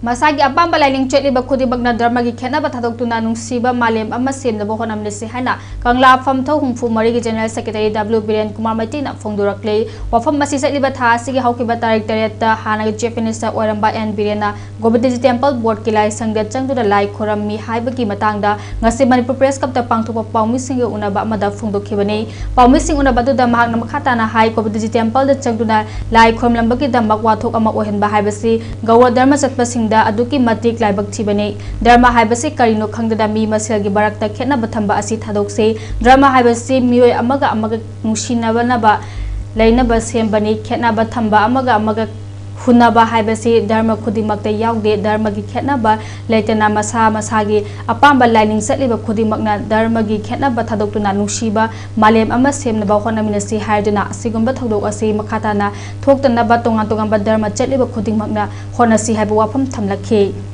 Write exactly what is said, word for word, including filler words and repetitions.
ꯃꯁꯥꯒꯤ ꯑꯄꯥꯝꯕ ꯂꯥꯏꯅꯤꯡ ꯆꯠꯂꯤꯕ ꯈꯨꯗꯤꯡꯃꯛꯅ ꯙꯔꯃꯒꯤ ꯈꯦꯠꯅꯕ ꯊꯥꯗꯣꯛꯇꯨꯅ ꯅꯨꯡꯁꯤꯕ ꯃꯥꯂꯦꯝ ꯑꯃ ꯁꯦꯝꯅꯕ ꯍꯣꯠꯅꯃꯤꯟꯅꯁꯤ ꯍꯥꯏꯅ ꯀꯪꯂꯥ ꯐꯝꯊꯧ ꯍꯨꯝꯐꯨ ꯃꯔꯤꯒꯤ General Secretary W Biren Kumar ꯃꯩꯇꯩꯅ ꯐꯣꯡꯗꯣꯔꯛꯂꯤ꯫ ꯋꯥꯐꯝ ꯑꯁꯤ ꯆꯠꯂꯤꯕ ꯊꯥ ꯑꯁꯤꯒꯤ ꯍꯧꯈꯤꯕ ꯇꯥꯔꯤꯛ ꯇꯔꯦꯠꯇ ꯍꯥꯟꯅꯒꯤ Chief Minister ꯑꯣꯏꯔꯝꯕ ꯑꯦꯟ ꯕꯤꯔꯦꯟꯅ ꯒꯣꯕꯤꯟꯗꯖꯤ Temple Board ꯀꯤ ꯂꯥꯏꯁꯪꯗ ꯆꯪꯗꯨꯅ ꯂꯥꯏ ꯈꯣꯏꯔꯝꯃꯤ ꯍꯥꯏꯕꯒꯤ ꯃꯇꯥꯡꯗ ꯉꯁꯤ Manipur Press Club ꯇ ꯄꯥꯡꯊꯣꯛꯄ ꯄꯥꯎꯃꯤꯁꯤꯡꯒ ꯎꯅꯕ ꯑꯃꯗ ꯐꯣꯡꯗꯣꯛꯈꯤꯕꯅꯤ꯫ ꯄꯥꯎꯃꯤꯁꯤꯡ ꯎꯅꯕ ꯑꯗꯨꯗ ꯃꯍꯥꯛꯅ ꯃꯈꯥ ꯇꯥꯅ ꯍꯥꯏ, ꯒꯣꯕꯤꯟꯗꯖꯤ Temple ꯗ ꯆꯪꯗꯨꯅ ꯂꯥꯏ ꯈꯣꯏꯔꯝꯂꯝꯕꯒꯤꯗꯃꯛ ꯋꯥꯊꯣꯛ ꯑꯃ ꯑꯣꯏꯍꯟꯕ ꯍꯥꯏꯕꯁꯤ ꯒꯧꯔ ꯙꯔꯃ ꯆꯠꯄꯁꯤꯡꯗ ꯑꯗꯨꯛꯀꯤ ꯃꯇꯤꯛ ꯂꯥꯏꯕꯛ ꯊꯤꯕꯅꯤ꯫ ꯙꯔꯃ ꯍꯥꯏꯕꯁꯤ ꯀꯔꯤꯅꯣ ꯈꯪꯗꯅ ꯃꯤ ꯃꯁꯦꯜꯒꯤ ꯃꯔꯛꯇ ꯈꯦꯠꯅꯕ ꯊꯝꯕ ꯑꯁꯤ ꯊꯥꯗꯣꯛꯁꯤ꯫ ꯙꯔꯃ ꯍꯥꯏꯕꯁꯤ ꯃꯤꯑꯣꯏ ꯑꯃꯒ ꯑꯃꯒ ꯅꯨꯡꯁꯤꯅꯕꯅꯕ, ꯂꯩꯅꯕ ꯁꯦꯝꯕꯅꯤ꯫ ꯈꯦꯠꯅꯕ ꯊꯝꯕ, ꯑꯃꯒ ꯑꯃꯒ ꯍꯨꯟꯅꯕ ꯍꯥꯏꯕꯁꯤ ꯙꯔꯃ ꯈꯨꯗꯤꯡꯃꯛꯇ ꯌꯥꯎꯗꯦ꯫ ꯙꯔꯃꯒꯤ ꯈꯦꯠꯅꯕ ꯂꯩꯇꯅ ꯃꯁꯥ ꯃꯁꯥꯒꯤ ꯑꯄꯥꯝꯕ ꯂꯥꯏꯅꯤꯡ ꯆꯠꯂꯤꯕ ꯈꯨꯗꯤꯡꯃꯛꯅ ꯙꯔꯃꯒꯤ ꯈꯦꯠꯅꯕ ꯊꯥꯗꯣꯛꯇꯨꯅ ꯅꯨꯡꯁꯤꯕ ꯃꯥꯂꯦꯝ ꯑꯃ ꯁꯦꯝꯅꯕ ꯍꯣꯠꯅꯃꯤꯟꯅꯁꯤ ꯍꯥꯏꯗꯨꯅ ꯑꯁꯤꯒꯨꯝꯕ ꯊꯧꯗꯣꯛ ꯑꯁꯤ ꯃꯈꯥ ꯇꯥꯅ ꯊꯣꯛꯇꯅꯕ ꯇꯣꯉꯥꯟ ꯇꯣꯉꯥꯟꯕ ꯙꯔꯃ ꯆꯠꯂꯤꯕ ꯈꯨꯗꯤꯡꯃꯛꯅ ꯍꯣꯠꯅꯁꯤ ꯍꯥꯏꯕ ꯋꯥꯐꯝ ꯊꯝꯂꯛꯈꯤ꯫